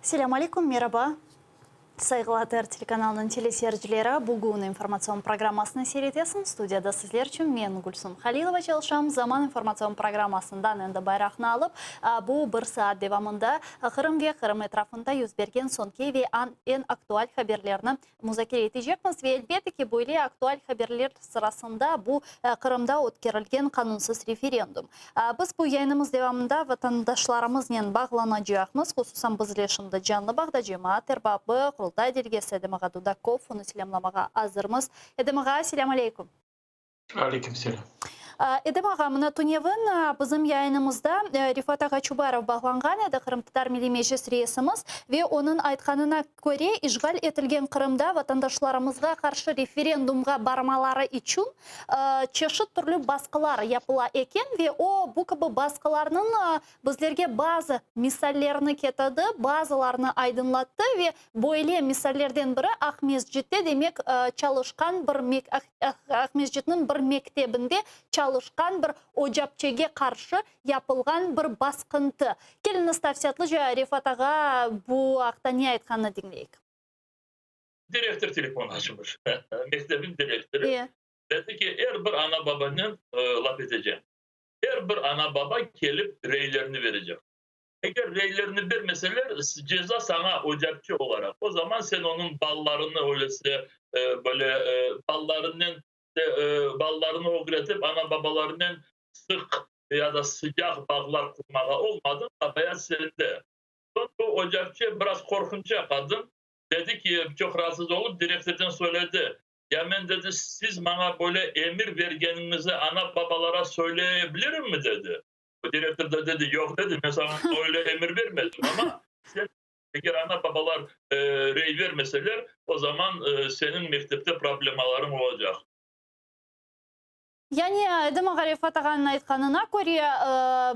Selâm aleyküm, meraba, sayğılı ATR telekanalınıñ teleseyircileri. Bugün informatsion programmasını seyretesiñiz. Studiyada sizler içün men, Gülsum Halilova, çalışam. Zaman informatsion programmasından endi bayraqnı alıp, bu bir saat devamında Qırım ve Qırım etrafında yüz bergen soñki ve eñ aktual haberlerni muzakere etecekmiz. Ve, elbette ki, böyle aktual haberler sırasında bu Qırımda ötkerilgen qanunsız referendum. Biz bu yayınımız devamında vatandaşlarımıznen bağlanacaqmız, hususan bizle şimdi canlı bağda cemaat erbabı, Qurultay delegesi Edem ağa Dudakov, onı selâmlamağa azırmız. Edem ağa, selâm aleyküm. Aleyküm selâm. Edem ağa, mına tünevin bizim yayınımızda Refat ağa Çubarov bağlanğan edi, Qırımtatar Milliy Meclis reisimiz, ve onıñ aytqanına köre, işğal etilgen Qırımda vatandaşlarımızğa qarşı referendumğa barmaları içün çeşit türlü basqılar yapıla eken ve o, bu kibi basqılarnıñ bizlerge bazı misallerini ketirdi, bazılarını aydınlattı ve böyle misallerden biri Aqmescitte, demek, çalışqan bir Aqmescitniñ bir mektebinde çalışqan bir ocapçege qarşı yapılğan bir basqıntı. Keliñiz, tafsilâtlıca Refat ağa bu aqta ne aytqanını diñleyik. Direktor telefon açmış, mektebin direktorı. Dedi ki, er bir ana-babanen laf etecem. Er bir ana-baba kelip reylerini berecek. Eger reylerini bermeseler, ceza saña, ocapçı olaraq. O zaman sen onıñ ballarını öylese, böyle ballarınen, ballarını ögretip, ana-babalarınen sıq ya da sıcaq bağlar qurmağa olmadıñ, qabaat sende. Soñ bu ocapçı biraz qorqunça qadın, dedi ki, çoq raatsız olıp, direktordan söyledi, Ya men, dedi, siz maña böyle emir bergeniñizi ana-babalara söyleye bilirimmi, dedi. O direktor da dedi, yoq, dedi, men saña öyle emir bermedim, amma sen, eger ana-babalar rey bermeseler, o zaman seniñ mektepte problemalarıñ olacaq. Yani, Edem ağa Refat ağanıñ aytqanına köre,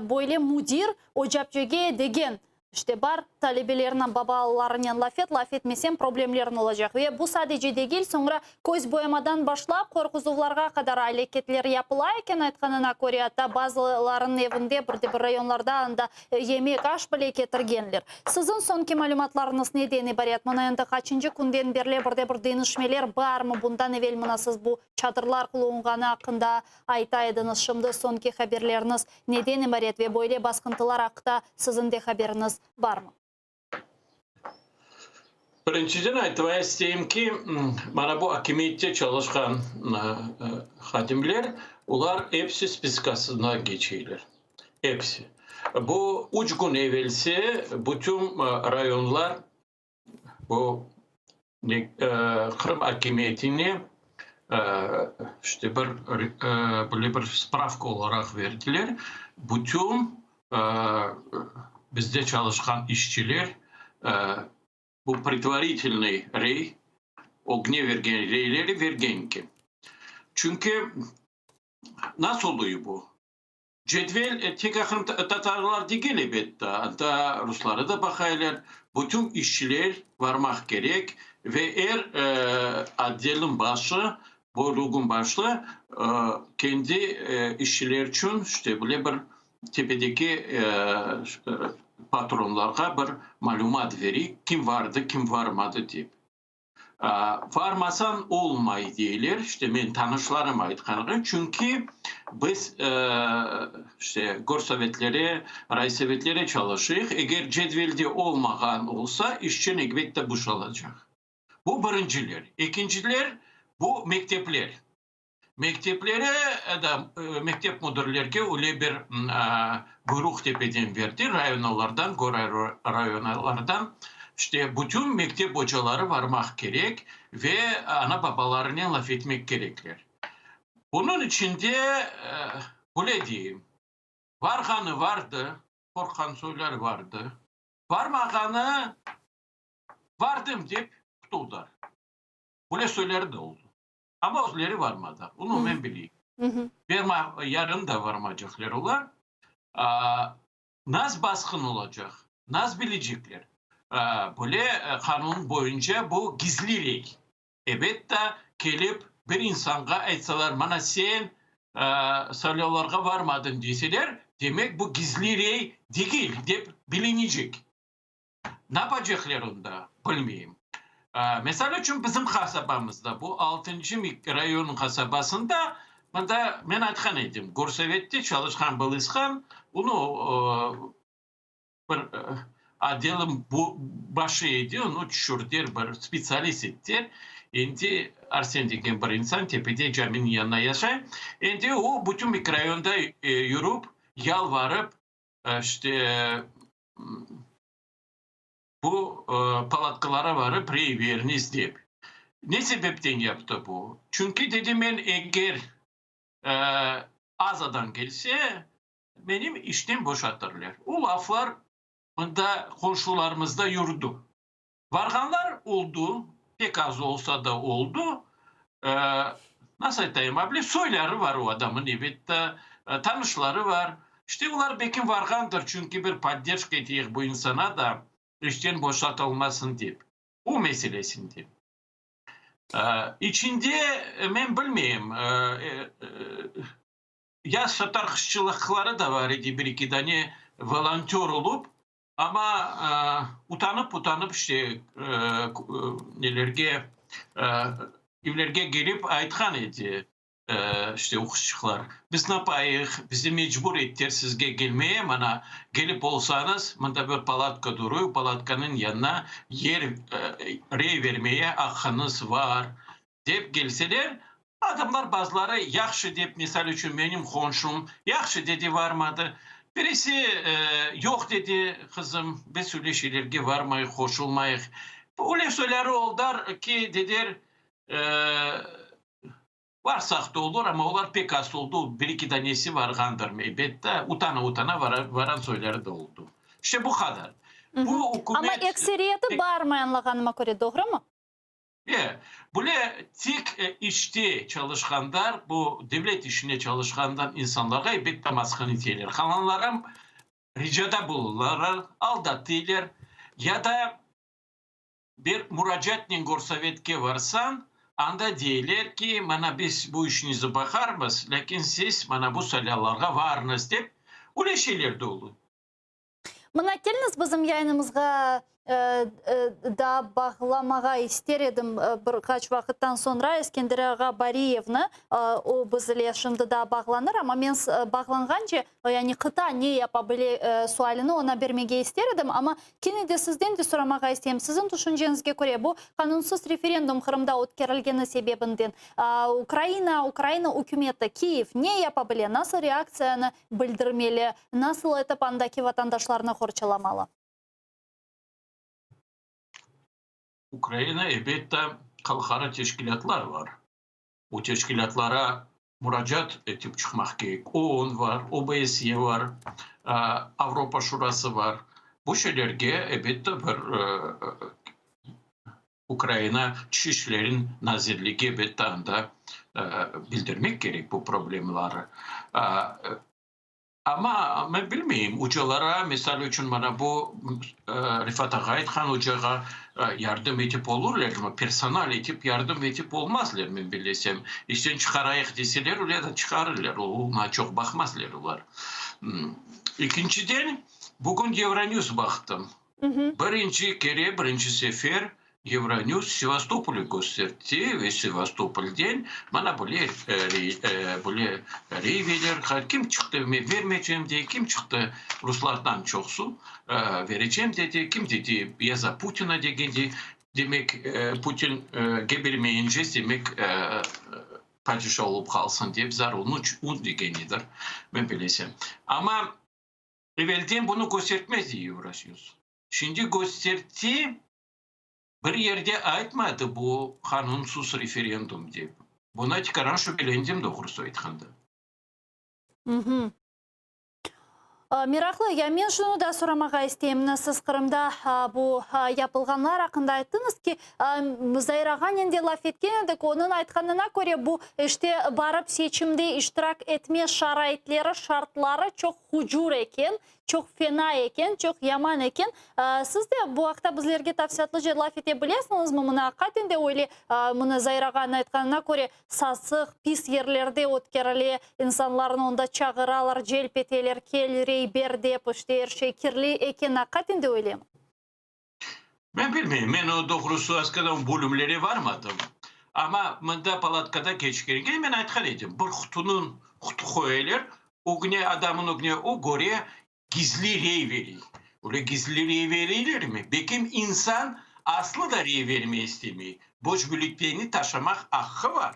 böyle müdir ocapçege degen, işte, bar, talebelerniñ babalarınen laf et, laf etmeseñ, problemleriñ olacaq. Ve bu sadece degil, soñra köz boyamadan başlap, qorquzuvlarğa qadar aleketler yapıla eken, aytqanına köre, atta bazılarınıñ evinde, bir de bir rayonlarda anda yemek, aş bile ketirgenler. Siziñ soñki malümatlarıñız neden ibaret? Mına endi qaçıncı künden berli bir de bir deñişmeler barmı? Bundan evel mına siz bu çadırlar qulunğanı aqqında ayta ediñiz. Şimdi soñki haberleriñiz neden ibaret ve böyle basqıntılar aqta siziñ de haberiñiz barmı? Birinciden aytmaya isteyim ki, mana bu akimiyette çalışqan hadimler, olar episi spiskasından keçeyler. Episi. Bu üç kün evelsi bütün rayonlar bu Qırım akimiyetine işte bir böyle bir spravka olaraq berdiler, bütün bizde çalışqan işçiler bu predvaritelnıy rey, ögne bergen reyleri bergen eken. Çünki nasıl oluyor bu? Cedvel tek qırımtatarlar degil, elbette, anda rusları da baqaylar, bütün işçiler varmaq kerek ve er otdelniñ başı, bölügniñ başı kendi işçiler içün işte böyle bir tepedeki patronlarğa bir malümat bere, kim vardı, kim varmadı dep. Varmasañ olmay deyler, işte menim tanışlarım aytqanı, çünki biz işte gorsovetlere, raysovetlere çalışıyıq, eger cedvelde olmağan olsa, işçen elbette boşalacaq. Bu birinciler. Ekinciler, bu mektepler. Mekteplere da mektep müdirlerge öyle bir buyruq tepeden berdi, rayonalardan, rayonlardan, işte bütün mektep ocaları varmaq kerek ve ana-babalarınen laf etmek kerekler. Bunıñ içinde, böyle deyim, varğanı vardı, qorqqan soylar vardı, varmağanı vardım dep qutuldılar. Böyle soyları da oldı. Amma özleri varmadı. Bunı men bileyim. Verma, yarın da varmaycaqlar olar. Nas basqın olacaq, nas bilecekler. Böyle qanun boyunca bu gizli rey. Ebet da, kelip bir insanğa aytsalar, mana sen saylavlarğa varmadıñ deseler, demek bu gizli rey degil dep bilinecek. Napacaqlar onda, bilmeyim. Mesal içün, bizim qasabamızda, bu altıncı mikrorayonnıñ qasabasında, mında men aytqan edim, gorsovette çalışqan bir insan, onı bir otdelniñ başı edi, onı tüşürdiler, bir spetsialist ettiler. Endi Arsen degen bir insan tepede caminiñ yanında yaşay. Endi o bütün mikrorayonda yürip, yalvarıp, işte, bu palatkalara varıp rey beriniz dep. Ne sebepten yaptı bu? Çünki, dedi, men eger az adam kelse, menim işten boşatırlar. O laflar mında qonşularımızda yürdi. Varğanlar oldu, pek az olsa da oldu. Nasıl aytayım, a bile soyları var o adamın, elbette, tanışları var. İşte olar belki varğandır, çünki bir podderjka eteyik bu insana da, işten boşatılmasın dep. O meselesinde. İçinde men bilmeyim, yaş şatarhışçılıqları da var edi, bir-eki dane volontör olup, Amma utanıp-utanıp işte nelerge, evlerge kelip aytqan edi işte oquşçıqlar, biz napayıq, bizi mecbur ettiler sizge kelmeye, mana kelip olsañız, mında bir palatka duruy, palatkanıñ yanına yer rey vermeye aqqıñız var, dep kelseler, adamlar bazıları yahşı dep, misal içün menim qonşum yahşı dedi, varmadı. Birisi yoq dedi, qızım, biz öyle şeylerge varmayıq, qoşulmayıq. Öyle soyları oldar ki, dediler, varsaq da olur, amma olar pek az oldı, bir-eki danesi varğandır, elbette, utana-utana varan soyları da oldı. İşte bu qadar. Bu ükümet. Amma ekseriyeti barmay, añlağanıma köre, doğrumı? E, bule tek işte çalışqandar, bu devlet işinde çalışqandan insanlarğa elbette basqın eteler. Qalanlara ricada bulunarlar, aldatıylar ya da bir muracaatnen gorsovetke varsañ, anda deyler ki, mana biz bu işiñizi baqarmız, lâkin siz mana bu saylavlarğa varıñız dep, öyle şeyler de olur. Mına keliñiz bizim yayınımızğa daa bağlamağa ister edim bir qaç vaqıttan soñra Eskender ağa Bariyevni, o biz ile şimdi daa bağlanır, amma men bağlanğance, yani qıta ne yapa bile sualini oña bermege ister edim, amma kene de sizden de soramağa isteyim, siziñ tüşünceñizge köre bu qanunsız referendum Qırımda ötkerilgeni sebebinden Ukraina, Ukraina ükümeti, Kiyev ne yapa bile, nasıl reaktsiyanı bildirmeli, nasıl etip andaki vatandaşlarnı qorçalamalı? Ukraina, elbette, halqara teşkilâtlar var. O teşkilâtlara muracaat etip çıqmaq kerek. OON var, OBSE var, Avropa Şurası var. Bu şeylerge, elbette, bir Ukraina Tış işlerin nazirligi elbette anda bildirmek kerek bu problemları. Amma men bilmeyim, ucalara, misal içün, mana bu Refat ağa aytqan ucağa yardım etip olurlarmı, personal etip yardım etip olmazlar, men bilesem. İşten çıqarayıq deseler, olar da çıqarırlar, oña çoq baqmazlar olar. Ekinciden, bugün Euronews baqtım. Birinci kere, birinci sefer Euronews Sevastopolni köstertti ve Sevastopolden mana böyle böyle reyveler, kim çıqtı men vermeycem dey, kim çıqtı ruslardan çoqsu verecem dedi, kim dedi ya za Putina degen dey, demek Putin gebermeyince demek padişa olıp qalsın dep zar onı degenidir, men bilesem. Amma Evelden bunı köstertmezdi Euronews. Şimdi köstertti, bir yerde aytmadı bu qanunsız referendum dep. Buna tikaran şübelendim, doğrusı aytqanda. Meraqlı. Ya men şunı da soramağa isteyim, mına siz Qırımda bu yapılğanlar aqqında ayttıñız ki, Zair ağanen de laf etken edik, onıñ aytqanına köre, bu işte barıp seçimde iştirak etme şaraitleri, şartları çoq hucur eken, çoq fena eken, çoq yaman eken. Siz de bu aqta bizlerge tafsilâtlıca laf ete bilesiñizmi? Mına aqiqaten de öyle, mına Zair ağanıñ aytqanına köre, sasıq, pis yerlerde ötkerile, insanlarnı onda çağıralar, celp eteler, kel, rey ber dep, işte er şey kirli eken, aqiqaten de öylemi? Men bilmeyim, men o doğrusı askerden bölümlere varmadım. Amma mında palatkada keçkenge men aytqan edim, bir qutunıñ qutu qoyalar, ögüne adamın ögüne o köre gizli rey berey. Öyle gizli rey bereylermi? Bekim insan aslı da rey bermey istemey. Boş bülleteni taşamaq aqqı bar.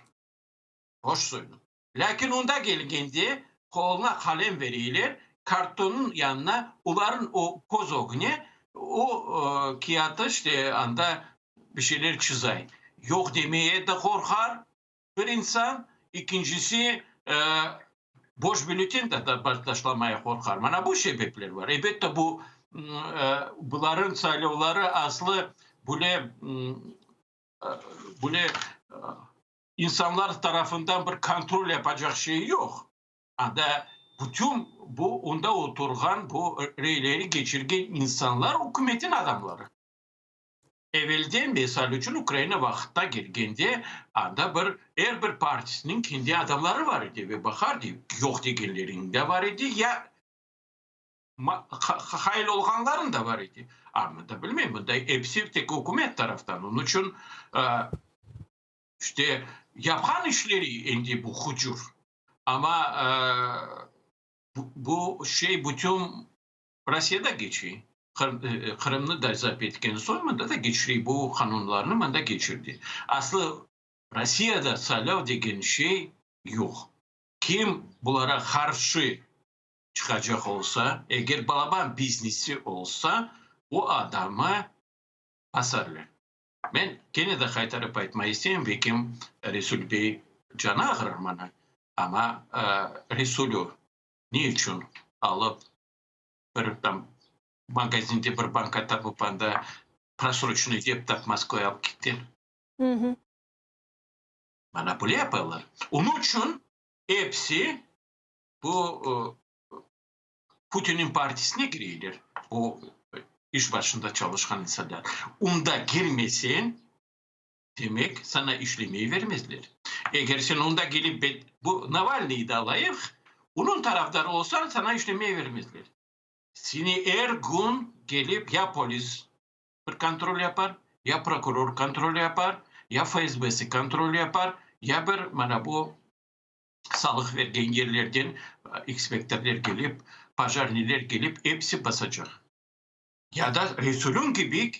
Boş soyunıñ. Lâkin onda kelgende qoluna qalem bereyler, kartonnıñ yanına olarnıñ o köz ögüne o kâğıtı işte anda bir şeyler çızay. Yoq demeye de qorqar bir insan, ekincisi boş bülleten de taşlamaya qorqar. Mana bu sebepler bar. Elbette bu bularnıñ saylavları aslı böyle böyle İnsanlar tarafından bir kontrol yapacaq şey yoq. Anda bütün bu onda oturğan, bu reyleri keçirgen insanlar ükümetin adamları. Evelden, misal içün, Ukraina vaqıtta kelgende, anda bir er bir partisiniñ kendi adamları bar edi ve baqar edi, yoq degenleriñ de bar edi, ya hayal olğanlarıñ da bar edi. A mında bilmeyim, mında episi tek ükümet taraftan. Onıñ içün İşte, yapqan işleri endi bu hucur. Amma bu şey bütün Rossiyada keçe. Qırımnı da zapt etken soñ mında da keçire, bu qanunlarnı mında keçirdi. Aslı Rossiyada saylav degen şey yoq. Kim bulara qarşı çıqacaq olsa, eger balaban biznesi olsa, o adamı asarlar. Men kene de qaytarıp aytmaq isteyim, belkim Resul bey canı ağırır maña, amma Resulü ne içün alıp bir tam magazinde bir banka tapıp anda prosroçnıy dep tap Moskvaya alıp ketti? Mana böyle yapalar. Onıñ içün episi bu Putinniñ partisine kireyler, o iş başında çalışqan insanlar. Onda kirmeseñ, demek, saña işlemey vermezler. Eger sen onda kelip, bu Navalnıy da alayıq, onıñ tarafdarı olsañ, saña işlemey vermezler. Seni er kün kelip ya polis bir kontrol yapar, ya prokuror kontrol yapar, ya FSBsi kontrol yapar, ya bir mana bu Salıq bergen yerlerden inspektorlar kelip, pojarniyler kelip, episi basacaq. Ya da Resulün kibi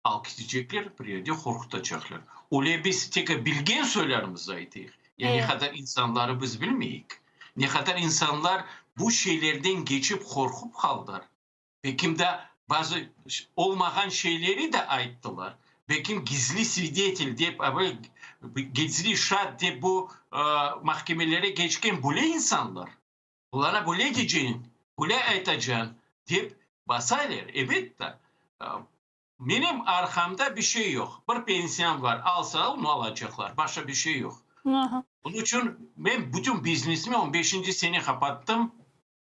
alıp ketecekler, bir yerde qorqutacaqlar. Öyle biz tek bilgen soylarımıznı aytayıq. Ya ne qadar insanları biz bilmeyik. Ne qadar insanlar bu şeylerden keçip qorqup qaldılar. Belkim de bazı olmağan şeyleri de ayttılar. Belkim gizli svidetel dep, gizli şaat dep bu mahkemelere keçken böyle insanlar. Bulara böyle diyeceñ, böyle aytacañ dep basaylar. Elbette, menim arqamda bir şey yoq. Bir pensiyam var, alsa onı alacaqlar, başqa bir şey yoq. Onıñ içün men bütün biznesimi on beşinci sene qapattım.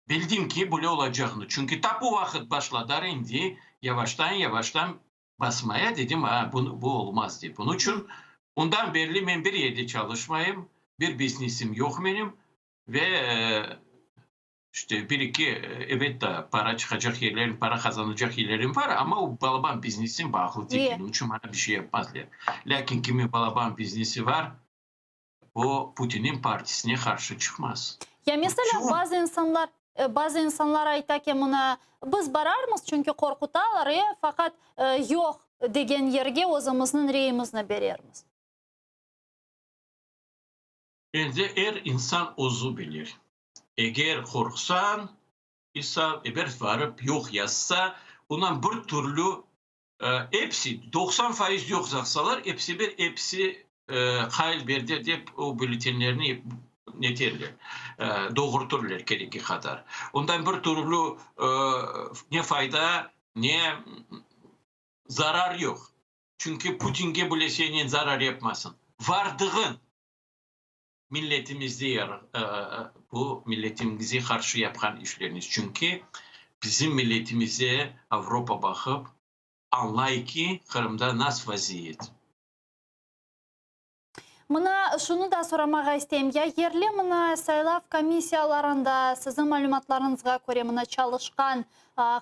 Bildim ki, böyle olacağını, çünki tap o vaqıt başladar endi yavaştan-yavaştan basmaya, dedim, a, bu, bu olmaz dep. Onıñ içün ondan berli men bir yerde çalışmayım, bir biznesim yoq menim ve, işte, bir-eki, ebet, para çıqacaq yerlerim, para qazanacaq yerlerim bar, amma o balaban biznesim bağlı degil, onıñ içün maña bir şey yapmazlar. Lâkin kimin balaban biznesi bar, O, Putinniñ partisine qarşı çıqmaz. Ya meselâ, bazı insanlar, bazı insanlar ayta ki, mına, biz bararmız, çünki qorqutalar, e, faqat yoq degen yerge özümizniñ reyimizni berermiz. Endi er insan özü bilir. Eger qorqsañ, isa, eber barıp yoq yazsa, ondan bir türlü Episi, 90% yoq zaqsalar, episi bir, episi qayl berdi dep o bülletenlerni neterler, doğurtırlar keregi qadar. Ondan bir türlü ne fayda, ne zarar yoq. Çünki Putinge bile senen zarar yapmasın. Vardığın milletimizde bu milletimizge qarşı yapqan işleriniz. Çünki bizim milletimize Avropa baqıp añlay ki, Qırımda nas vaziyet. Mına şunı da soramağa isteyim, ya yerli mına saylav komissiyalarında siziñ malümatlarıñızğa köre mına çalışqan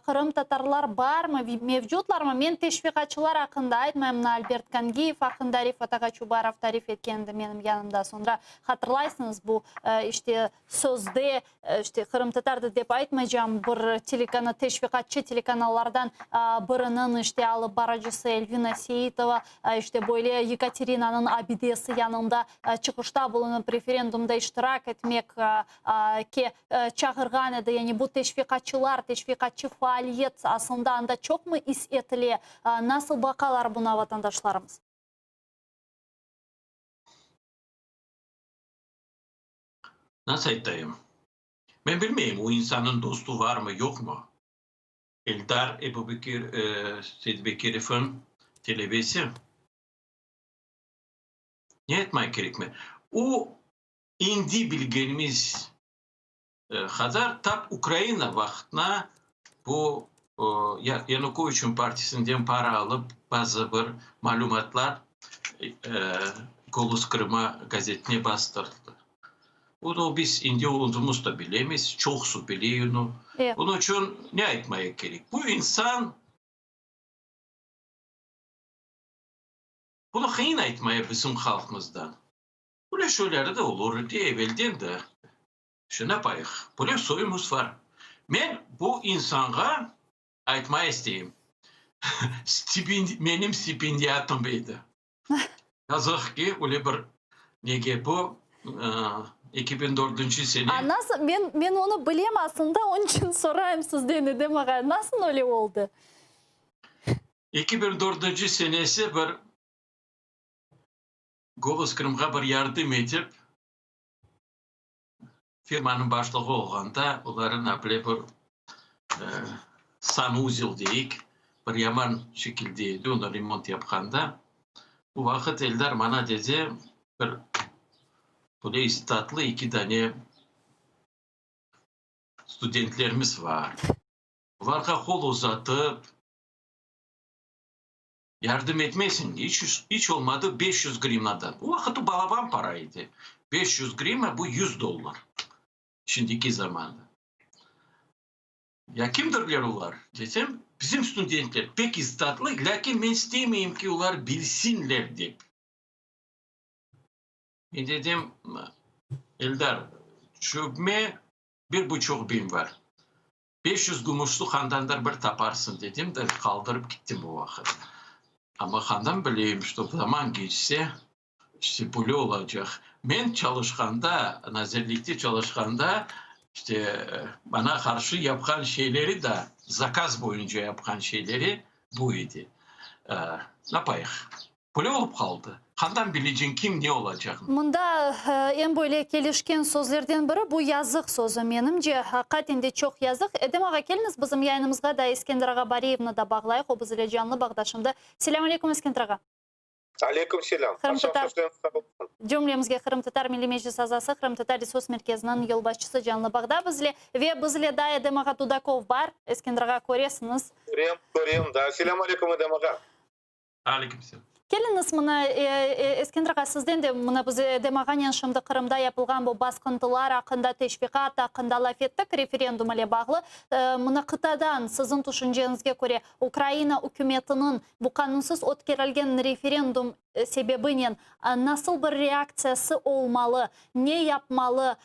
qırımtatarlar barmı, mevcutlarmı? Men teşviqatçılar aqqında aytmayım, mına Albert Kangiyev aqqında Refat ağa Çubarov tarif etken edi menim yanımda, soñra hatırlaysıñız bu işte sözde işte qırımtatardır dep aytmaycam, bir telekana, teşviqatçı telekanallardan biriniñ işte alıp barıcısı Elvina Seitova işte böyle Yekaterinanıñ abidesi yanında çıqışta bulunıp referendumda iştirak etmek ke çağırğan edi. Yani bu teşviqatçılar, teşviqatçı faaliyet aslında anda çoqmı is etile? Nasıl baqalar buna vatandaşlarımız? Nasıl aytayım? Men bilmeyim, o insannıñ dostu varmı, yoqmı? Eldar Ebubekir Seitbekirovnıñ telebesi. Ne aytmaq kerekmi? O, indi bilgenimiz qadar tap Ukraina vaqtına bu Yanukoviçniñ partisinden para alıp, bazı bir malümatlar Golos Krıma gazetine bastırdı. Bunı biz indi özümiz de bilemiz, çoqusı bile onı. Bunıñ içün ne aytmaya kerek? Bu insan, bunı qıyın aytmaya bizim halqımızdan. Böyle şeyleri de olur edi evelden de. Şunı yapayıq, böyle soyumız var. Men bu insanğa aytmaya isteyim, menim stipendiyatım edi. Yazıq ki, öyle bir nege bu 2004 sene. A nasıl, men, men onı bilem aslında, onıñ içün sorayım sizden, Edem ağa, nasıl öyle oldı? 2004 senesi bir Golos Krımğa bir yardım etip, firmanıñ başlığı olğanda, oların able bir sanuzel deyik, bir yaman şekilde edi, onı remont yapqanda, o vaqıt Eldar maña dedi, bir böyle istidatlı eki dane studentlerimiz var, olarğa qol uzatıp, Yardım etmesiñ, iç, iç olmadı 500 grivnadan. O vaqıt o balaban para edi. 500 grivna bu 100 dollar. Şimdiki zamanda. Ya kimdirler olar? Desem, bizim studentler pek istidatlı, lâkin men istemeyim ki, olar bilsinler dep. Men dedim, Eldar, çögme bir buçuq biñ var. 500 gümüşlü handandır bir taparsıñ, dedim de, qaldırıp gittim o vaqıt. Amma handan bileyim, şto zaman keçse, işte böyle olacaq. Men çalışqanda, nazirlikte çalışqanda, işte bana qarşı yapqan şeyleri da, zakaz boyunca yapqan şeyleri bu edi. Napayıq. Böyle olıp qaldı. Qandan bileceñ kim ne olacağını? Mında eñ böyle kelişken sözlerden biri bu yazıq sözü. Menimce, aqiqaten de çoq yazıq. Edem ağa, keliñiz bizim yayınımızğa da Eskender ağa Bariyevni da bağlayıq, o biz ile canlı bağda şimdi. Selâm aleyküm, Eskender ağa. Aleyküm selâm. Qırımtatar Cümlemizge Qırımtatar Milliy Meclis azası, Qırımtatar Resurs Merkeziniñ yolbaşçısı canlı bağda bizle. Ve bizle daa Edem ağa Dudakov bar. Eskender ağa, köresiñiz. Körem, körem, da. Selâm aleyküm, Edem ağa. Aleyküm selâm. Keliñiz mına, Eskender ağa, sizden de mına biz Edem ağanen şimdi Qırımda yapılğan bu basqıntılar aqqında, teşviqat aqqında laf ettik, referendum ile bağlı. Mına qıtadan, siziñ tüşünceñizge köre, Ukraina ükümetiniñ bu qanunsız ötkerilgen referendum sebebinen nasıl bir reaktsiyası olmalı, ne yapmalı?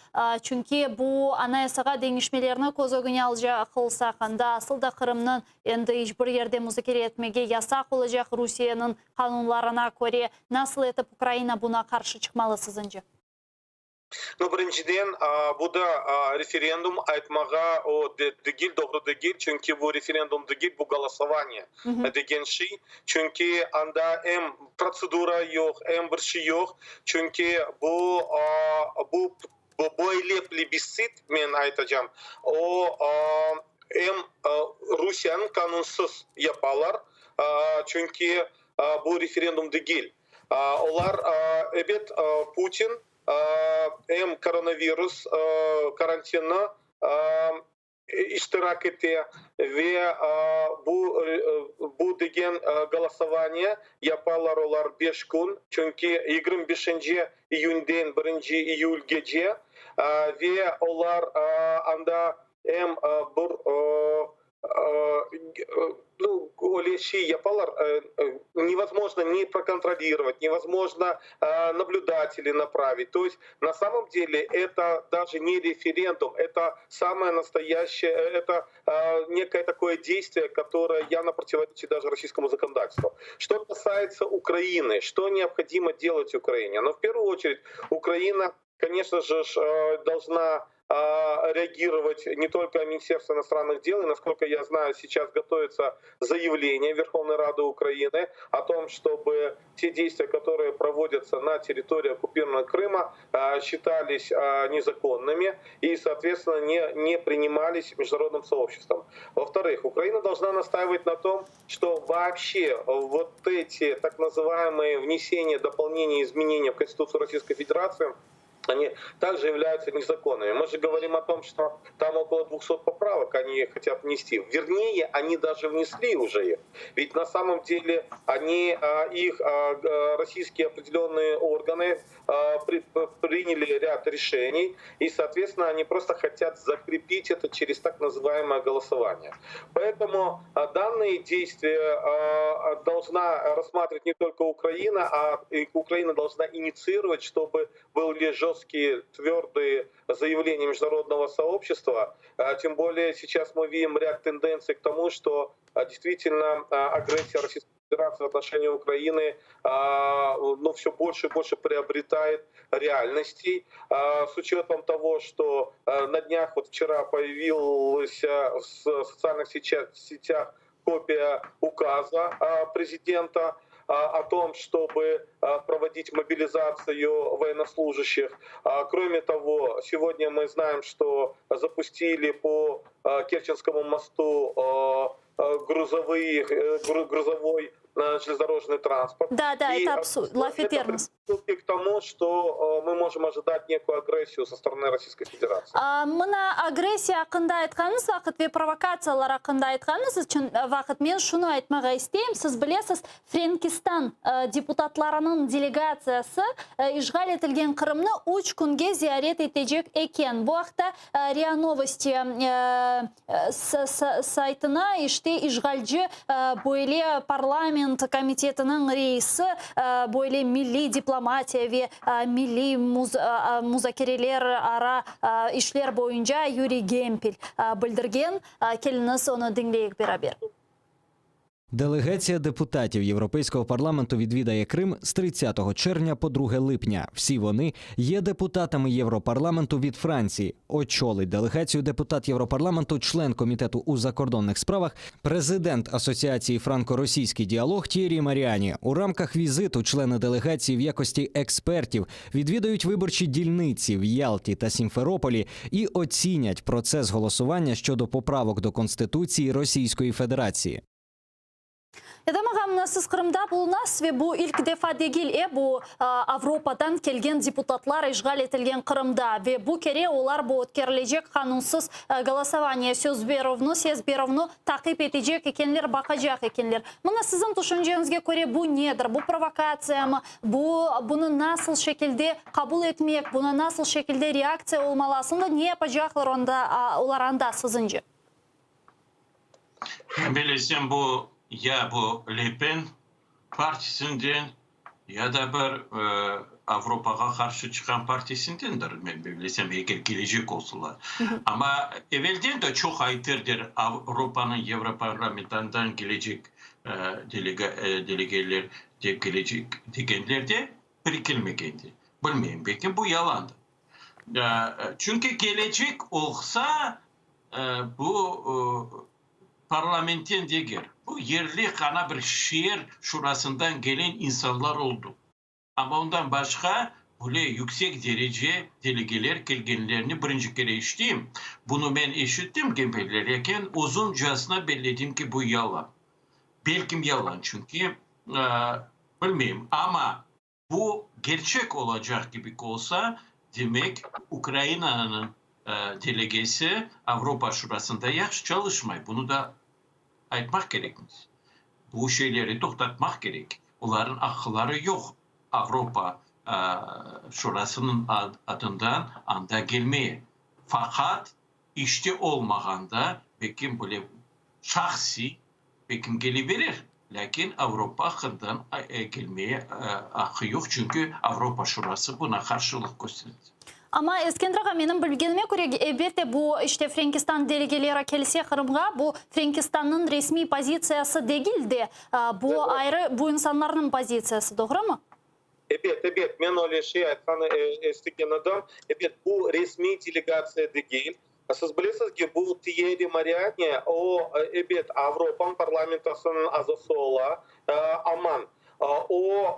Çünki bu Anayasağa deñişmelerni köz ögüne alacaq olsaq, anda asıl da Qırımnıñ Endi iç bir yerde muzakere etmege yasaq olacaq Rusiyeniñ qanunlarına köre. Nasıl etip Ukraina buna qarşı çıqmalı siziñce? No, birinciden, bu da referendum aytmağa o degil, doğru degil, çünki bu referendum degil, bu golosovaniye degen şey. Çünki anda em protsedura yoq, em bir şey yoq. Çünki bu, bu böyle plebissit, men aytacam, o, em Rusiyeniñ qanunsız yapalar, çünki bu referendum degil. Olar, ebet, Putin em koronavirus karantini. iştirak ete ve bu bu degen golosovaniye yapalar olar beş kün, çünki 25 iyünden birinci iyülgece ve olar anda em bir ну, öyle şey yapalar, невозможно не проконтролировать, невозможно наблюдателей направить. То есть на самом деле это даже не референдум, это самое настоящее, это некое такое действие, которое явно противоречит даже российскому законодательству. Что касается Украины, что необходимо делать Украине? Но в первую очередь Украина, конечно же, должна реагировать не только Министерство иностранных дел, и, насколько я знаю, сейчас готовится заявление Верховной Рады Украины о том, чтобы те действия, которые проводятся на территории оккупированного Крыма, считались незаконными и, соответственно, не, не принимались международным сообществом. Во-вторых, Украина должна настаивать на том, что вообще вот эти так называемые внесения, дополнения, изменения в Конституцию Российской Федерации они также являются незаконными. Мы же говорим о том, что там около 200 поправок они хотят внести. Вернее, они даже внесли уже их. Ведь на самом деле они, их российские определенные органы приняли ряд решений, и, соответственно, они просто хотят закрепить это через так называемое голосование. Поэтому данные действия должна рассматривать не только Украина, а Украина должна инициировать, чтобы были жесткие, твердые заявления международного сообщества. Тем более сейчас мы видим ряд тенденций к тому, что действительно агрессия Российской Федерации в отношении Украины ну, все больше и больше приобретает реальностей. С учетом того, что на днях, вот вчера появилась в социальных сетях копия указа президента о том, чтобы проводить мобилизацию военнослужащих. Кроме того, сегодня мы знаем, что запустили по Керченскому мосту грузовые, грузовой железнодорожный транспорт. Да, да, и это абсурд. Это к тому, что мы можем ожидать некую агрессию со стороны Российской Федерации. Mına agressiya aqqında aytqanıñız vaqıt ve provokatsiyalar aqqında aytqanıñız içün vaqıt men şunı aytmağa isteyim. Siz bilesiz, Frenkistan deputatlarınıñ delegatsiyası işğal etilgen Qırımnı üç künge ziyaret etecek eken. Bu aqta RIA Novosti saytına işte işğalci böyle parlament komitetiniñ reisi, böyle milliy diplomatiya ve milliy muzakereler ara işler boyunca Yuriy Gempel bildirgen. Keliñiz, onı diñleyik beraber. Делегація депутатів Європейського парламенту відвідає Крим з 30 червня по 2 липня. Всі вони є депутатами Європарламенту від Франції. Очолить делегацію депутат Європарламенту, член комітету у закордонних справах, президент Асоціації Франко-Російський діалог Т'єрі Маріані. У рамках візиту члени делегації в якості експертів відвідають виборчі дільниці в Ялті та Сімферополі і оцінять процес голосування щодо поправок до Конституції Російської Федерації. Edem ağa, siz Qırımda bulunasız ve bu ilk defa degil e bu Avropadan kelgen deputatlar işğal etilgen Qırımda ve bu kere olar bu ötkerilecek qanunsız голосование söz berüvni, ses berüvni taqip etecek ekenler, baqacaq ekenler. Mına siziñ tüşünceñizge köre bu nedir? Bu provokatsiyamı? Bu bunı nasıl şekilde qabul etmek, buña nasıl şekilde reaktsiya olmalı? Aslında ne yapacaqlar onda, olar anda siziñce? Bilesem bu ya bu Le Pen partisinden ya da bir Avropağa qarşı çıqqan partisindendir, men bilesem, eger kelecek olsalar. Amma evelden de çoq aytırdır Avropanıñ Yevroparlamentinden kelecek delegeler dep kelecek degenler de bir kelmegendi. Bilmeyim, belki bu yalandır. Çünki kelecek olsa bu parlamentten degil. Bu yerli qana bir şeer şurasından gelen insanlar oldu. Amma ondan başqa böyle yüksek derece delegeler kelgenlerini birinci kere eşiteyim. Bunı men eşittim Gempel'ler eken, uzuncasına belledim ki bu yalan. Belkim yalan çünki bilmeyim. Amma bu gerçek olacaq kibi olsa, demek Ukrainanıñ. delegesi Avropa Şurasında yahşı çalışmay, bunı da aytmaq kerekmiz. Bu şeyleri toqtatmaq kerek. Olarnıñ aqqıları yoq Avropa Şurasınıñ adından anda kelmeye. Faqat işte olmağanda belkim böyle şahsiy belkim kele berer, lâkin Avropa aqqından kelmeye aqqı yoq, çünki Avropa Şurası buna qarşılıq kösterdi. Amma, Eskender ağa, menim bilgenime köre, elbette, bu, işte, Frenkistan delegeleri kelse Qırımğa, bu Frenkistannıñ resmiy pozitsiyası degil de, bu ayrı, bu insanlarnıñ pozitsiyası, doğrumı? Ebet, ebet, men öyle şey aytqan estigen edim. Ebet, bu resmiy delegatsiya degil. Siz bilesiz ki, bu Tyerri Mariani, o, ebet, Avropa parlamentosınıñ azası ola, aman, o,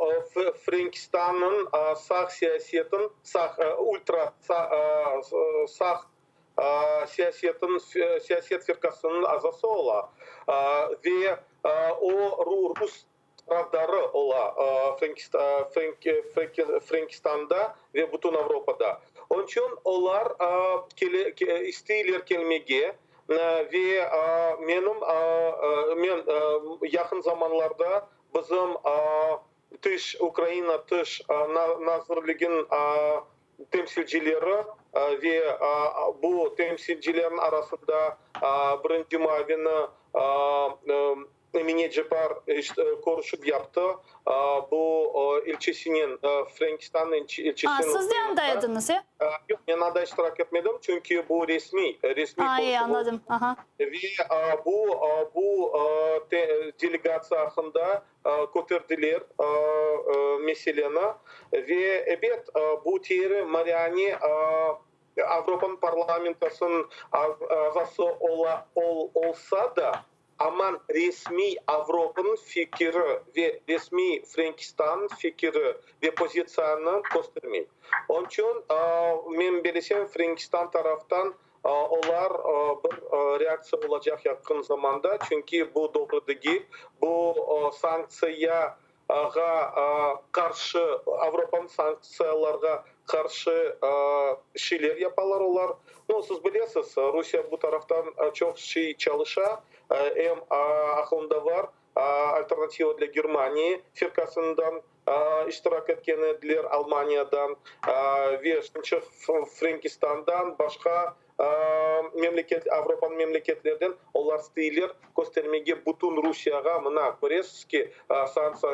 Frenkistannıñ sağ siyasetin, sağ, ultra sağ siyasetin, siyaset firqasınıñ azası ola ve o, rus tarafdarı ola Frenkistanda ve bütün Avropada. Onıñ içün olar isteyler kelmege ve menim men yaqın zamanlarda bizim tış Ukraina tış nazirliginiñ temsilcileri ve bu temsilcilerniñ arasında birinci muavini Emine Ceppar körüşüv yaptı, bu elçisinen, Frenkistan elçisinen. A, siz de anda ediñiz, e? Yoq, men anda iştirak etmedim, çünki bu resmiy, resmiy körüşüv. A, e, añladım, aha. Ve bu, bu delegatsiya aqqında köterdiler meseleni. Ve, ebet, bu Tyerri Mariani Avropanıñ parlamentosınıñ azası ola, olsa da, Aman resmiy Avropanıñ fikiri ve resmiy Frenkistannıñ fikiri ve pozitsiyanı köstermey. Onıñ içün, men belesem, Frenkistan taraftan olar bir reaktsiya olacaq yaqın zamanda, çünki bu doğru degil, bu sanktsiyağa qarşı, Avropanıñ sanktsiyalarğa qarşı şeyler yapalar olar. No, siz bilesiz, Rusiye bu taraftan çoq şey çalışa, em aqlında bar, Alternativa dlâ Germaniyi firqasından iştirak etken ediler, Almaniyadan ve şimdi Frenkistandan, başqa memleket, Avropanıñ memleketlerden olar isteyler köstermege bütün Rusiyağa, mına, köresiz ki,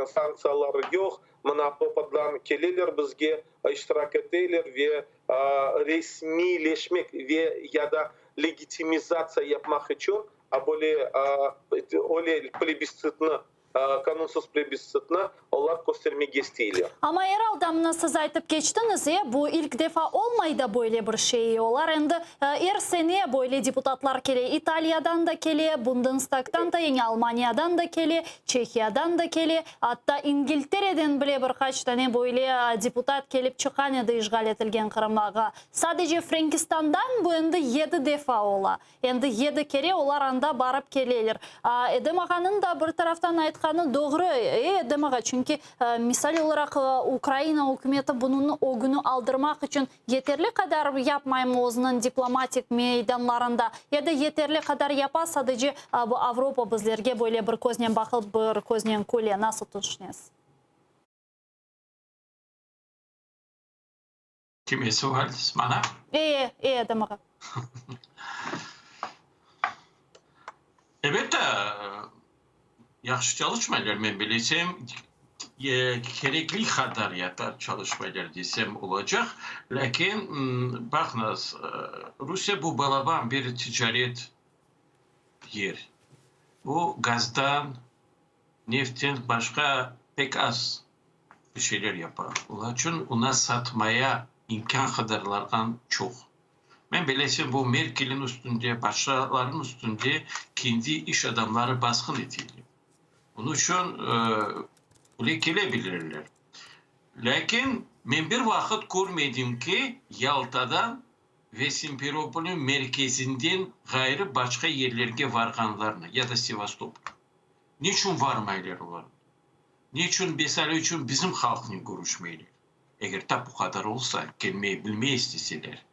sanktsiyalar yoq, mına Avropadan keleler bizge, iştirak eteler ve resmiyleşmek ve ya da legitimizatsiya yapmaq içün böyle öyle plebistsitni, qanunsız plebistsitni olar köstermege isteyler. Amma er alda mına siz aytıp keçtiñiz, e, bu ilk defa olmay da böyle bir şey. Olar endi er sene böyle deputatlar kele, İtaliyadan da kele, Bundestagdan da, yani Almaniyadan da kele, Çehiyadan da kele, atta İngiltereden bile bir qaç tane böyle deputat kelip çıqqan edi işğal etilgen Qırımğa. Sadece Frenkistandan bu endi yedi defa ola. Endi yedi kere olar anda barıp keleler. Edem ağanıñ da bir taraftan aytqanı doğru, e, Edem ağa, çünki, misal olaraq, Ukraina ükümeti bunıñ ögüni aldırmaq içün yeterli qadar yapmaymı özüniñ diplomatik meydanlarında, ya da yeterli qadar yapa, sadece bu Avropa bizlerge böyle bir köznen baqıp, bir köznen küle, nasıl tüşünesiz? Kime sual, maña? E, e, Edem ağa. Elbette, yahşı çalışmaylar, men bilesem, kerekli qadar yata çalışmaylar desem olacaq. Lâkin, baqıñız, Rusiye bu balaban bir ticaret yer. Bu gazdan, neftten başqa pek az bir şeyler yapa. Olar içün ona satmaya imkân qadarlardan çoq. Men bilesem, bu Merkelniñ üstünde, başqalarnıñ üstünde kendi iş adamları basqın eteler. Onıñ içün bile kele bilirler. Lâkin men bir vaqıt körmedim ki, Yaltadan ve Simferopolnıñ merkezinden ğayrı başqa yerlerge varğanlarnı, ya da Sevastopol. Neçün varmaylar olar? Neçün, mesele içün, bizim halqnen körüşmeyler? Eger tap bu qadar olsa, kelmey bilmey isteseler.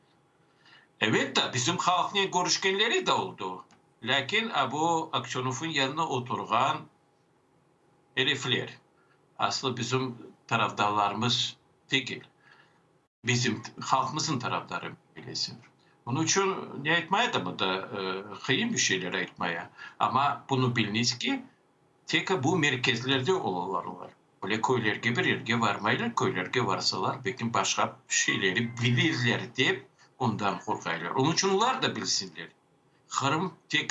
Ebet de, bizim halqnen körüşkenleri de oldı. Lâkin bu Aksönovnıñ yanına oturğan erifler, aslı bizim tarafdarlarımız degil. Bizim halqımıznıñ tarafdarı, bilesiñ. Onıñ içün ne aytmaya da mında qıyın bir şeyler aytmaya. Amma bunı biliñiz ki, tek bu merkezlerde olalar olar. Öyle köylerge bir yerge varmaylar, köylerge varsalar, belki başqa şeyleri bilirler dep, ondan qorqaylar. Onıñ içün olar da bilsinler, Qırım tek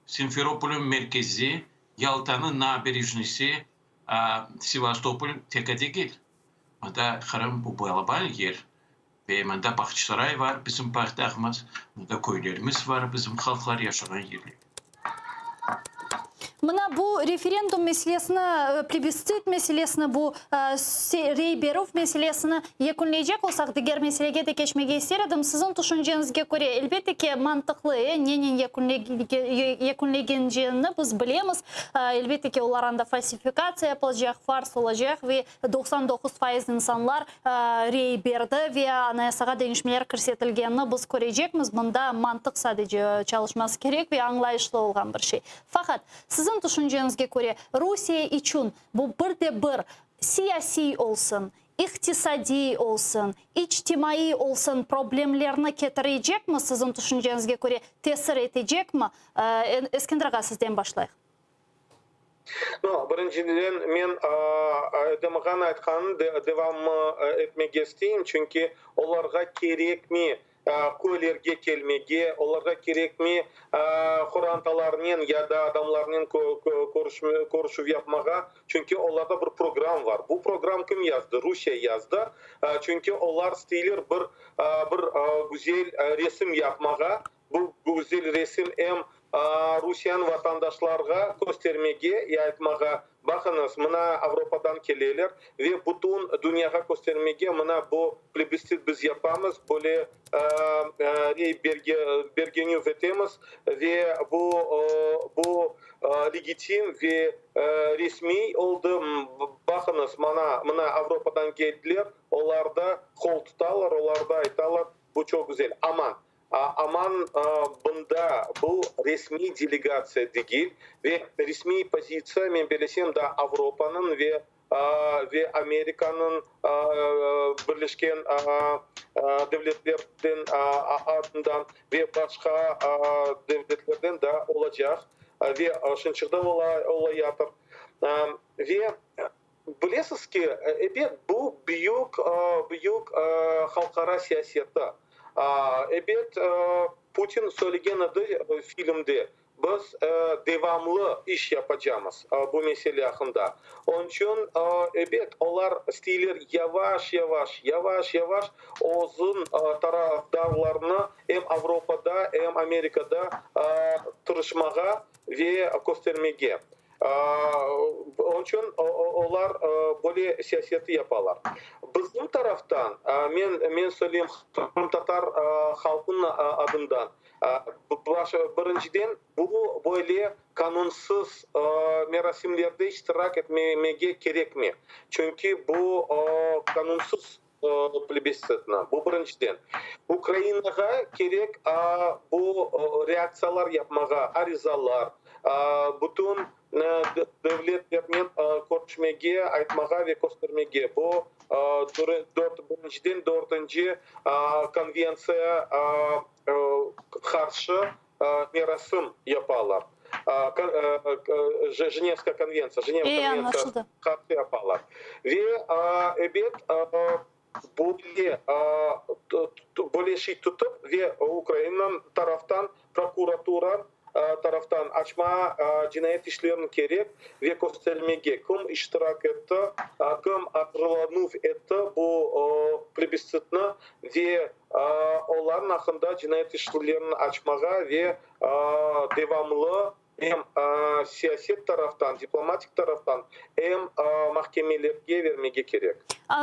Simferopolniñ merkezi, Yaltanıñ naberejnısi, Sevastopol tek degil. Mında Qırım bu balaban yer ve mında Bağçasaray var, bizim paytahtımız, mında köylerimiz var, bizim halqlar yaşağan yerler. Mına bu referendum meselesini, plebistsit meselesini, bu rey berüv meselesini yekünleycek olsaq, diger meselege de keçmege ister edim. Siziñ tüşünceñizge köre, elbette ki, mantıqlı, e, nenen yekünlegenceğini biz bilemiz. Elbette ki, olar anda falsifikatsiya yapılacaq, fars olacaq ve 99% insanlar rey berdi ve Anayasağa deñişmeler kirsetilgenini biz körecekmiz. Mında mantıq sadece çalışması kerek ve añlayışlı olğan bir şey. Faqat, siziñ tüşünceñizge köre, Rusiye içün bu bir de bir siyasiy olsun, iqtisadiy olsun, içtimaiy olsun problemlerni ketirecekmi, siziñ tüşünceñizge köre, tesir etecekmi? Eskender ağa, sizden başlayıq. No, birinciden, men Edem ağanıñ aytqanını devam etmege isteyim, çünki olarğa kerekmi köylerge kelmege, olarğa kerekmi qorantalarnen ya da adamlarnen körüşüv yapmağa, çünki olarda bir program bar. Bu program kim yazdı? Rusiye yazdı, çünki olar isteyler bir bir güzel resim yapmağa, Bu güzel resim em Rusiyeniñ vatandaşlarğa köstermege ve aytmağa, baqıñız, mına Avropadan keleler ve bütün dünyağa köstermege, mına bu plebistsit biz yapamız, böyle rey bergenüv etemiz ve bu bu legitim ve resmiy oldı, baqıñız, mana, mına Avropadan keldiler, olar da qol tutalar, olar da aytalar, bu çoq güzel. Amma Aman bunda bu resmiy delegatsiya degil ve resmiy pozitsiya, men belesem, daa Avropanıñ ve ve Amerikanıñ Birleşken Devletlerden adından ve başqa devletlerden daa olacaq ve şınçıqda olayatır. Ve bilesiz ki, ebet, bu büyük, büyük halqara siyaseti. Ebet, Putin söylegen edi filmde, biz devamlı iş yapacamız bu mesele aqqında. Onıñ içün, ebet, olar isteyler yavaş-yavaş, yavaş-yavaş özüñ tarafdarlarını em Avropada, em Amerikada tırışmağa ve köstermege. Onıñ içün olar böyle siyaseti yapalar. Bizim taraftan, men men söyleyim qırımtatar halqınıñ adından, birinciden, bu böyle qanunsız merasimlerde iştirak etmemege kerekmi, çünki bu qanunsız plebistsitni, bu birinciden. Ukrainağa kerek bu reaktsiyalar yapmağa, arizalar, bütün devletlernen körüşmege, aytmağa ve köstermege, bu birinciden dörtünci konventsiya qarşı merasim yapalar, Jenevskaya konventsiya, Jeneva konventsiyasına qarşı yapalar. Ve, ebet, böyle, böyle şey tutıp ve Ukraina taraftan, prokuratura taraftan açma cinayet işlerini kerek ve köstermege, kim iştirak etti, kim azırlanuv etti bu plebistsitni ve Olarnıñ aqqında cinayet işlerini açmağa ve devamlı. Em siyaset taraftan, diplomatik taraftan, em mahkemelerge vermege kerek.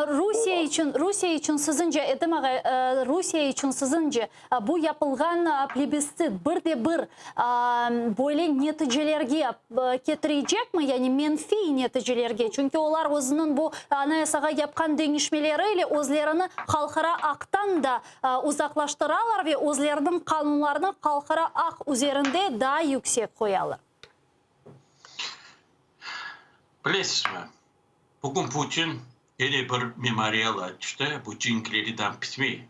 Rusiye içün, Rusiye içün sizince, Edem ağa, Rusiye içün sizince bu yapılğan plebissit bir de bir böyle neticelerge ketirecekmi, yani menfiy neticelerge? Çünki olar özüniñ bu Anayasağa yapqan deñişmeleri ile özlerini halqara aqtan da uzaqlaştıralar ve özleriniñ qanunlarını halqara aq üzerinde daa yüksek qoyalar. Bilesizmi, bugün Putin kene bir memorial açtı, bu cenkleri tam bitmey,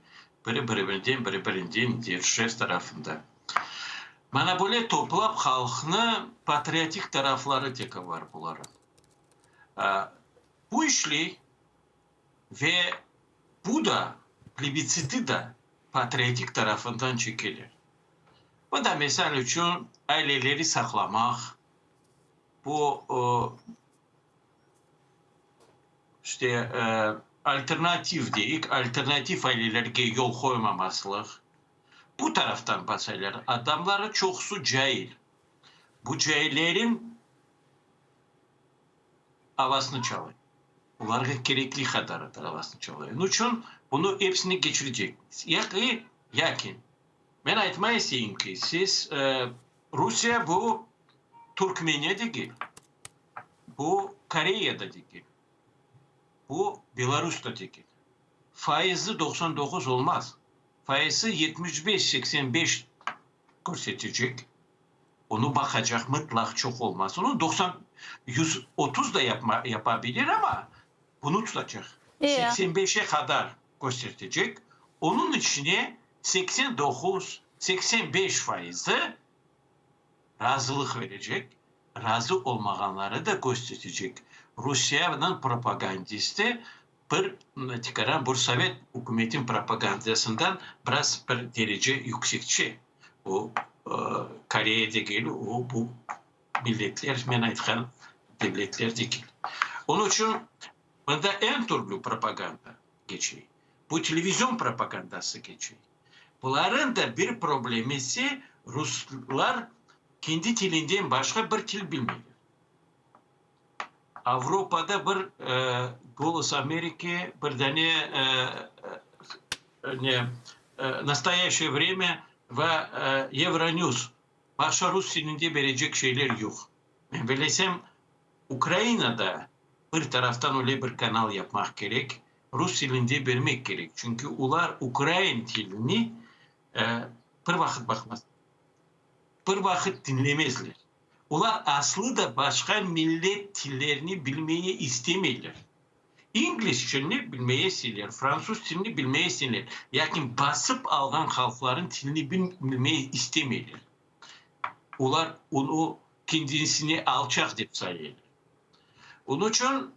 biri birinden, biri birinden Rjev tarafında. Mana böyle toplap halqnı patriotik tarafları tek bar bularıñ. Bu işley Ve bu da, plebitsiti da patriotik tarafından çekeler. Bu da, misal içün, aileleri saqlamaq, bu, işte, alternativ deyik, alternativ ailelerge yol qoymamazlıq. Bu taraftan basaylar. Adamları çoqusı cail. Bu caillerin avasını çalay. Olarğa kerekli qadar avasını çalay. Onıñ içün bunı episini keçirecekmiz. Yaki, lâkin, men aytmay isteyim ki, siz, Rusiye bu Turkmeniya degil, bu Koreya da degil, bu Belarus da degil. Faizi 99 olmaz. Faizi 75, 85 körsetecek. Onı baqacaq, mıtlaq çoq olmaz. Onı 90, 130 da yapma, yapa bilir, amma bunı tutacaq. 85-e qadar köstertecek. Onıñ içine 89, 85 faizi razılıq verecek, razı olmağanları da köstertecek. Rusiyeniñ propagandisti bir tikaran bir sovet ükümetiniñ propagandasından biraz bir derece yüksekçe. O, Koreya degil, o, bu milletler, men aytqan devletler degil. Onıñ içün mında eñ türlü propaganda keçe. Bu televizion propagandası keçe. Bularıñ da bir problemisi, ruslar kendi tilinden başqa bir til bilmeyler. Avropada bir Golos Ameriki, bir dane ne Nastoyaşçeye vremâ ve Euronews, başqa rus tilinde berecek şeyler yoq. Men bilesem, Ukrainada bir taraftan öyle bir kanal yapmaq kerek, rus tilinde bermek kerek, çünki olar ukrain tilini bir vaqıt baqmaz, bir vaqıt diñlemezler. Olar aslı da başqa millet tillerini bilmeye istemeyler. İngliz tilini bilmeye isteyler, fransuz tilini bilmeye isteyler, lâkin basıp alğan halqlarnıñ tilini bilmeye istemeyler. Olar onı kendisine alçaq dep sayaylar. Onıñ içün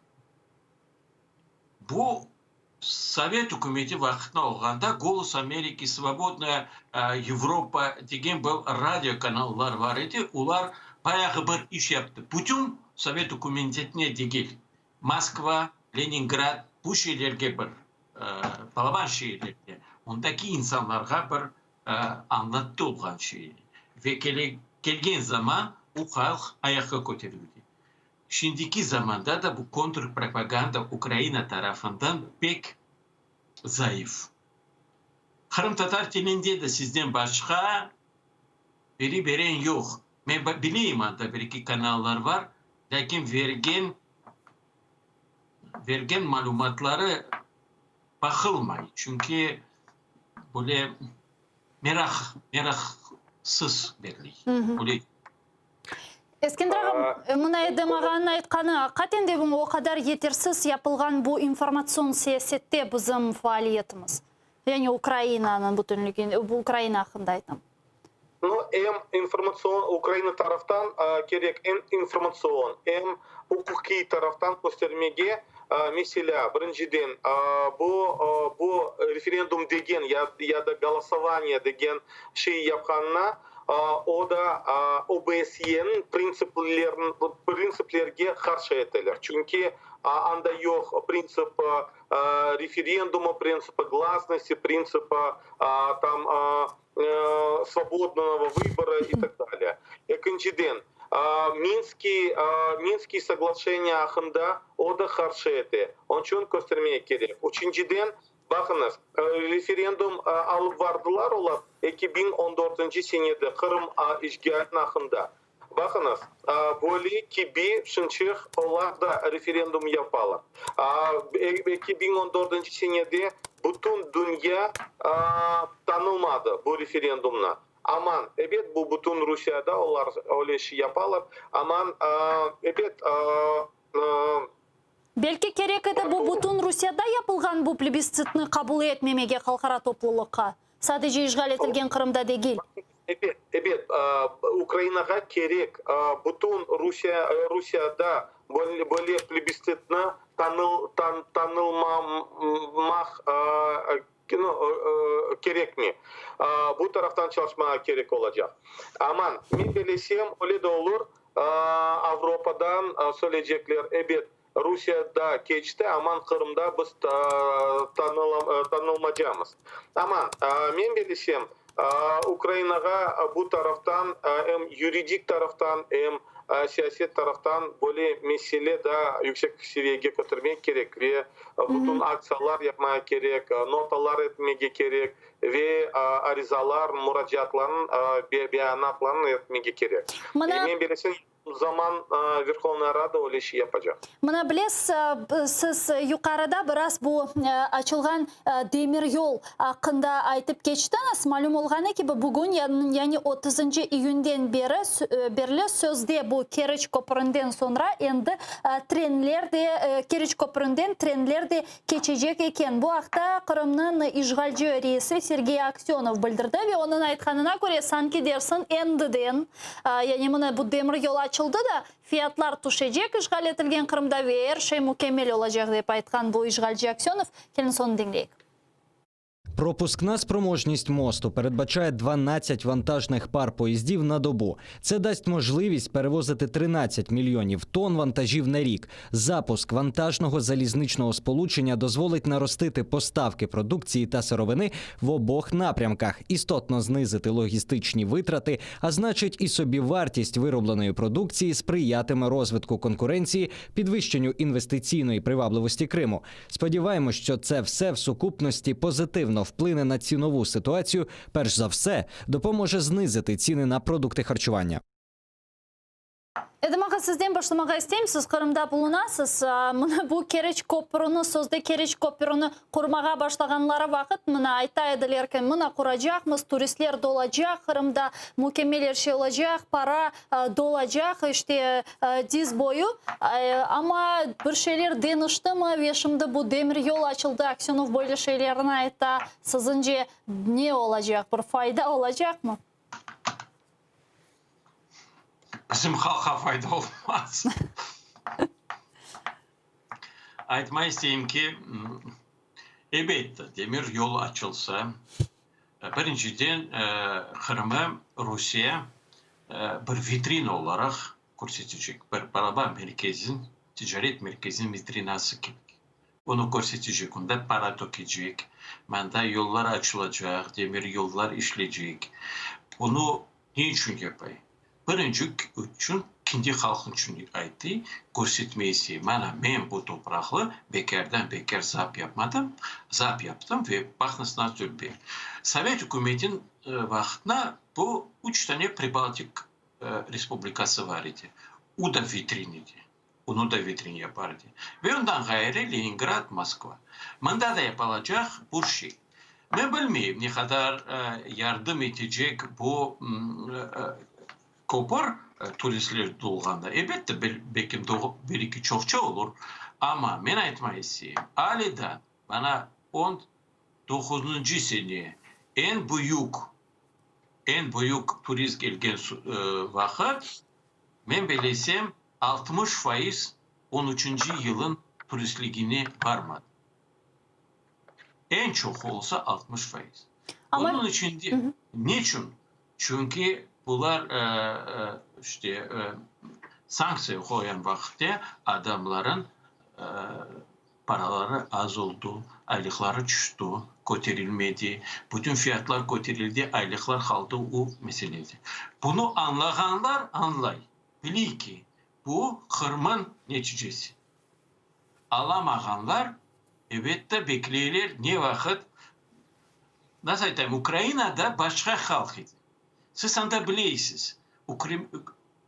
bu Sovet ükümeti vaqtında olğanda Golos Ameriki, Svobodnaya Yevropa degen bir radio kanallar bar edi, olar bayağı bir iş yaptı. Bütün Sovet ükümetine degil, Moskva, Leningrad bu şeylerge bir, balaban şeerlerge, ondaki insanlarğa bir añlattı olğan şeyni. Ve kelgen zaman o halq ayaqqa köterildi. Şimdiki zamanda da bu kontrpropaganda Ukraina tarafından pek zayıf. Qırımtatar tilinde de sizden başqa biri beren yoq. Men bileyim, anda bir-eki kanallar bar, lâkin vergen vergen malümatları baqılmay, çünki böyle meraq meraqsız beriley. Böyle Eskender ağa, mına Edem ağanıñ aytqanı, aqiqaten de o qadar yetersiz yapılğan bu informatsion siyasette bizim faaliyetimiz. Yani Ukrainanıñ bütünligi, Ukraina aqqında aytam. No, em informatsion, Ukraina taraftan kerek em informatsion, em uquqiy taraftan köstermege, meselâ, birinciden, bu, bu referendum degen ya da golosovaniye degen şey yapqanına, O da OBSYeniñ printsiplerge qarşı eteler, çünki anda yoq printsip referendumı, printsipi glasnosti, printsipi tam svobodnogo vıbora i tak dalее. Ekinciden. Minskiy, Minskiy soglaşeniya aqqında o da qarşı ete. Onıñ içün köstermege kerek. Üçünciden, baqıñız, referendum alıp bardılar olar 2014 senede Qırım işğaliniñ aqqında. Baqıñız, böyle kibi şimçıq olar da referendum yapalar. 2014 senede bütün dünya tanılmadı bu referendumnı. Aman, ebet, bu bütün Rusiyada olar öyle şey yapalar, aman, ebet. Belki kerek edi bu bütün Rusiyada yapılğan bu plebistsitni qabul etmemege halqara toplulıqqa, sadece işğal etilgen Qırımda degil. Ebet, ebet, Ukrainağa kerek bütün Rusiya, Rusiyada böyle plebistsitni tanılmamaq kerekmi? Bu taraftan çalışmağa kerek olacaq. Aman, men belesem, öyle de olur, Avropadan söyleycekler, ebet, Rusiyada keçti, aman Qırımda biz tanılmacamız. Aman, men belesem, Ukrainağa bu taraftan, em yuridik taraftan, em siyaset taraftan böyle mesele daa yüksek seviyege kötermek kerek ve bütün aktsiyalar yapmağa kerek, notalar etmege kerek ve arizalar, muracaatlarnıñ, beyanatlarnı etmege kerek. Men bilesem, zaman Verhovnaya Rada öyle şey yapacaq. Mına bilesiz, siz yuqarıda biraz bu açılğan demir yol aqqında aytıp keçtiñiz. Malüm olğanı kibi, bugün, yani otuzıncı iyünden beri berli sözde bu Keriç köpründen soñra endi trenler de, Keriç köpründen trenler de keçecek eken. Bu aqta Qırımnıñ işğalci reisi Sergey Aksönov bildirdi ve onıñ aytqanına köre, sanki dersiñ endiden, yani mına bu demir yol açıldı da, fiyatlar tüşecek işğal etilgen Qırımda ve er şey mükemmel olacaq, dep aytqan bu işğalci Aksönov. Keliñ sonı diñleyik. Пропускна спроможність мосту передбачає 12 вантажних пар поїздів на добу. Це дасть можливість перевозити 13 мільйонів тонн вантажів на рік. Запуск вантажного залізничного сполучення дозволить наростити поставки продукції та сировини в обох напрямках, істотно знизити логістичні витрати, а значить і собівартість виробленої продукції сприятиме розвитку конкуренції, підвищенню інвестиційної привабливості Криму. Сподіваємось, що це все в сукупності позитивно вплине на цінову ситуацію. Перш за все, допоможе знизити ціни на продукти харчування. Edem ağa, sizden başlamağa isteyim. Siz Qırımda bulunasız. Mına bu Keriç köprüni, sözde Keriç köprüni qurmağa başlağanları vaqıt, mına ayta ediler ki, mına quracaqmız, turistler dolacaq Qırımda, mükemmel er şey olacaq, para dolacaq, işte, diz boyu. Amma bir şeyler deñiştimi ve şimdi bu demir yol açıldı, Aksenov böyle şeylerni ayta, siziñce ne olacaq, bir fayda olacaqmı? Bizim halqqa fayda olmaz. Aytma isteyim ki, ebet, demir yol açılsa, birinciden Qırımı Rusiye bir vitrina olaraq körsetecek, bir balaban merkezin, ticaret merkeziniñ vitrinası kibi. Onı körsetecek, onda para tökecek, mında yollar açılacaq, demir yollar işleycek. Bunı ne içün yapay? Birinci içün, kendi halqı içün ayttı, körsetmey istey, mana, men bu topraqlı bekârdan bekâr zap yapmadım, zap yaptım ve baqıñız nasıl dülber. Sovet ükümetiniñ vaqtına bu üç tane Pribaltik respublikası bar edi, o da vitrin edi. Onı da vitrin yapar edi. Ve ondan ğayrı Leningrad, Moskva. Mında da yapılacaq bir şey. Men bilmeyim, ne qadar yardım etecek bu köpür turistler dolğanda. Elbette, belki bir-eki çoqça olur, amma men aytmaq isteyim, ale da mana on doquzıncı sene eñ büyük, eñ büyük turist kelgen vaqıt, Men belesem, 60% on üçünci yılın turistligine barmadı. Eñ çoqu olsa 60%. Onıñ içün de, neçün? Çünki bular, işte, sanktsiya qoyğan vaqıtte adamların Paraları az oldı, aylıqları tüşti, köterilmedi. Bütün fiyatlar köterildi, aylıqlar qaldı, o meselede. Bunı añlağanlar añlay. Biley ki, bu Qırım'ın neticesi. Alamağanlar, ebette, bekleyler ne vaqıt, nasıl aytayım, Ukrainada başqa halq edi. Siz anda bileysiz,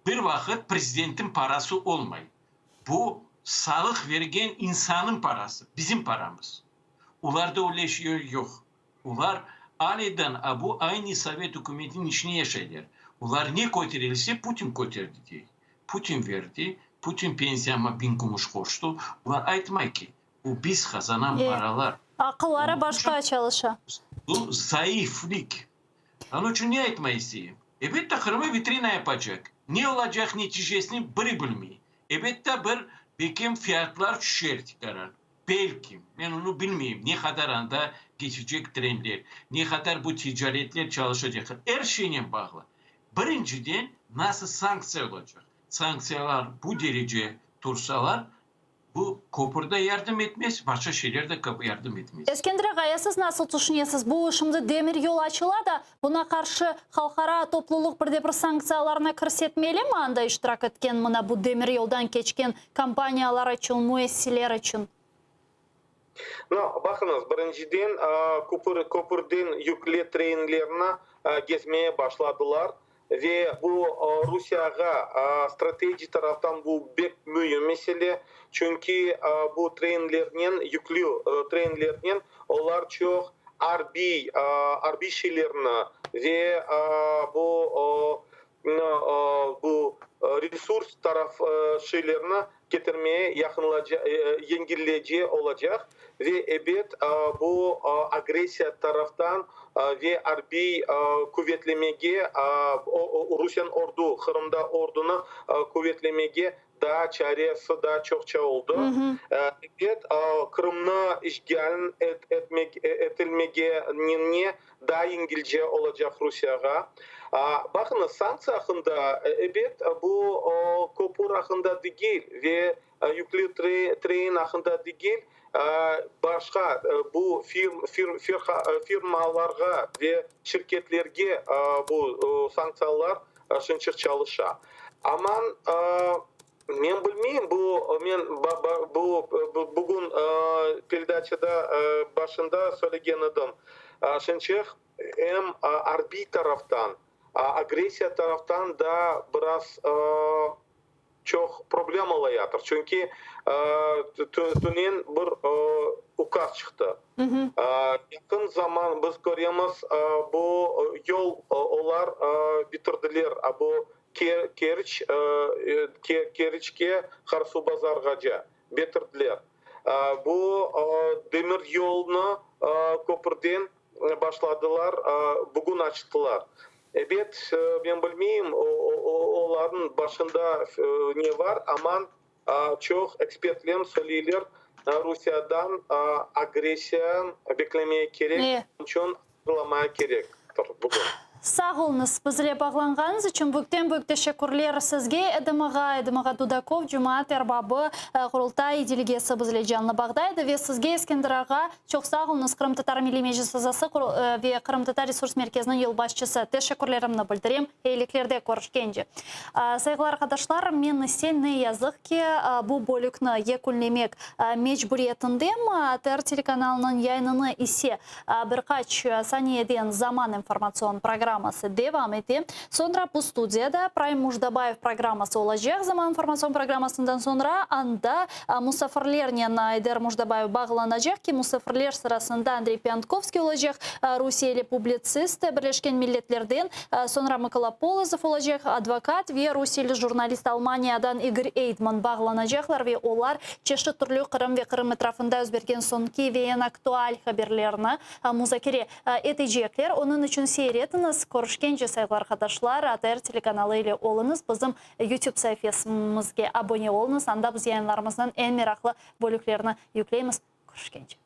bir vaqıt prezidentin parası olmay. Bu salıq vergen insanıñ parası, bizim paramız. Olarda öyle şey yoq. Olar aleden bu aynı sovet ükümetiniñ içine yaşaylar. Olar ne köterilse, Putin köterdi dey. Putin verdi, Putin pensiyama biñ kumuş qoştı. Olar aytmay ki, bu biz qazanan paralar. Aqılları başqa çalışa. Bu zaiflik. Onıñ içün ne aytmay isteyim? Elbette, Qırımı vitrina yapacaq. Ne olacaq neticesini biri bilmey. Elbette, bir bekem fiyatlar tüşer tikarar. Belki, men onı bilmeyim, ne qadar anda keçecek trenler, ne qadar bu ticaretler çalışacaq. Er şeynen bağlı. Birinciden, nasıl sanktsiya olacaq. Sanktsiyalar bu derece tursalar, bu köpür de yardım etmez, başqa şeyler de yardım etmez. Eskender ağa, ya siz nasıl tüşünesiz, bu şimdi demir yol açıla da, buna qarşı halqara toplulıq bir de bir sanktsiyalarnı kirsetmelimi anda iştirak etken mına bu demir yoldan keçken kompaniyalar içün, müessiseler içün? No, baqıñız, birinciden, köpür, köpürden yükli trenlerni gezmeye başladılar ve bu Rusiyağa strateji taraftan bu bek müim mesele, çünki bu trenlernen, yüklü trenlernen olar çoq arbiy, arbiy şeylerni ve bu bu resurs taraf şeylerni ketirmeye yengillece olacaq ve ebet bu agressiya taraftan ve arbiy quvetlemege Rusiyanıñ ordu Qırımda ordunı quvetlemege daa çaresi daa çoqça oldı. Ebet Qırımnı işgal etilmegenine daa yengilce olacaq Rusiyağa. Baqıñız, sanktsiya aqqında, ebet, bu köpür aqqında degil ve yüklü tren aqqında degil, başqa bu firmalarğa ve şirketlerge bu sanktsiyalar şınçıq çalışa. Aman, men bilmeyim, bu men bu bugün peredaçada başında söylegen edim, şınçıq em arbiy taraftan, agressiya taraftan da biraz çoq problem olayatır. Çünki tünen bir ukaz çıqtı. Yaqın zaman biz köremiz, bu yol olar bitirdiler, bu Keriç, Keriçke, Qarasuvbazarğaca bitirdiler. Bu demir yolnı köpürden başladılar, bugün açtılar. Ebet, men bilmeyim, olarnıñ başında ne var, aman çoq ekspertler söyleyler, Rusiyadan agressiya beklemeye kerek, onıñ içün azırlamaya kerektir bugün. Sağ oluñız, bizle bağlanğanıñız içün büyükten-büyük teşekkürler sizge, Edem ağa, Edem ağa Dudakov, cemaat erbabı, Qurultay delegesi bizle canlı bağda edi ve sizge, Eskender ağa, çoq sağ oluñız, Qırımtatar Milliy Meclis azası ve Qırımtatar Resurs Merkeziniñ yolbaşçısı. Teşekkürlerimni bildirem. Eyiliklerde körüşkence. Sayğılı arqadaşlar, men ise, ne yazıq ki, bu bölükni yekünlemek mecburiyetindem. ATR telekanalınıñ yayınını ise bir qaç saniyeden Zaman informatsion programması devam ete. Soñra bu studiyada Prime Mujdabayev programması olacaq. Zaman informatsion programmasından soñra anda musafirlernen Ayder Mujdabayev bağlanacaq ki, musafirler sırasında Andrey Pântkovskiy olacaq, rusiyeli publitsist, Birleşken Milletlerden, soñra Mıkola Polozov olacaq, advokat ve rusiyeli jurnalist Almaniyadan İgor Eydman bağlanacaqlar ve olar çeşit türlü Qırım ve Qırım etrafında yüz bergen soñki ve eñ aktual haberlerni muzakere etecekler. Onıñ içün seyir etiñiz. Körüşkence, sayğılı arqadaşlar, ATR telekanalı ile oluñız, bizim YouTube saifesimizge abone oluñız, anda biz yayınlarımıznıñ eñ meraqlı bölüklerini yükleymiz. Körüşkence.